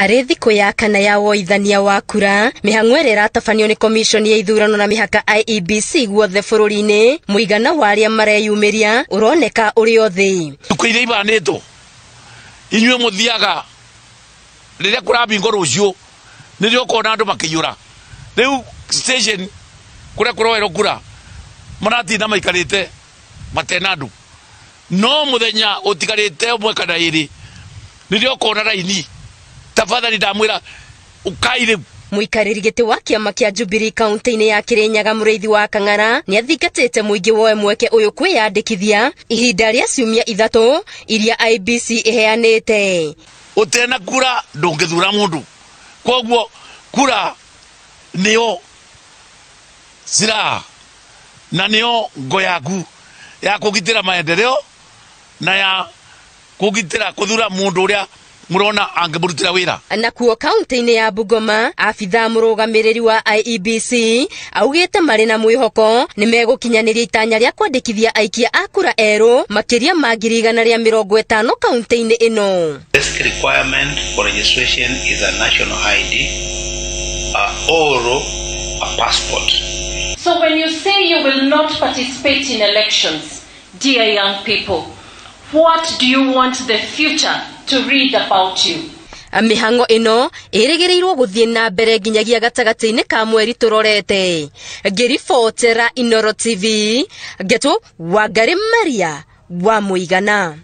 Arĩ thikũ ya kana ya woithania wa kura, mĩhang'o ĩrĩa ĩratabanio nĩ komishoni ya ithurano na mĩhaka IEBC guothe bũrũri-inĩ, mũigana wa arĩa mareyumĩria ũroneka ũrĩ o thĩ. Thukũ iria ibanĩtwo inyuĩ mũthiaga rĩrĩa kũrabingwo rũciũ nĩrĩo ũkona andũ makĩiyũra. Rĩu station kũrĩa kũroerwo kura maratinda maikarĩte matena andũ, no mũthenya ũtigarĩte ũmwe kana ĩrĩ nĩrĩo ũkona raini. Tafadhali ndamwĩra ũkai rĩu. Mũikarĩri gĩtĩ wa kĩama kĩa Jubilee kaunti-inĩ ya Kirinyaga Mũrĩithi wa Kang'ara nĩathingatĩte mũingĩ woe mweke ũyũ kwĩyandĩkithia ihinda rĩa ciumia 3 iria IEBC ĩheanĩte. Ũtena kura ndũngĩthura mũndũ, koguo kura nĩyo silaha na nĩyo ngo yaku ya kũgitĩra maendeleo na ya kũgitĩra kũthura mũndũ ũrĩa mũrona angĩmũrutĩra wĩra. Nakuo kaunti-inĩ ya Bungoma, abithaa mũrũgamĩrĩri wa IEBC augĩte marĩ na mwĩhoko nĩmegũkinyanĩria itanya rĩa kwandĩkithia aikia a kura erũ makĩria ma 150,000 kaunti-inĩ ĩno. Basic requirement for registration is a national ID, or a passport. So when you say you will not participate in elections, dear young people, what do you want the future to read about you? Mĩhang'o ĩno ĩrĩgĩrĩirwo gũthiĩ na mbere nginyagia gatagatĩ-inĩ ka mweri tũrorete. Ngĩribotera Inooro TV, Ngetu Wangari Maria wa Mũigana.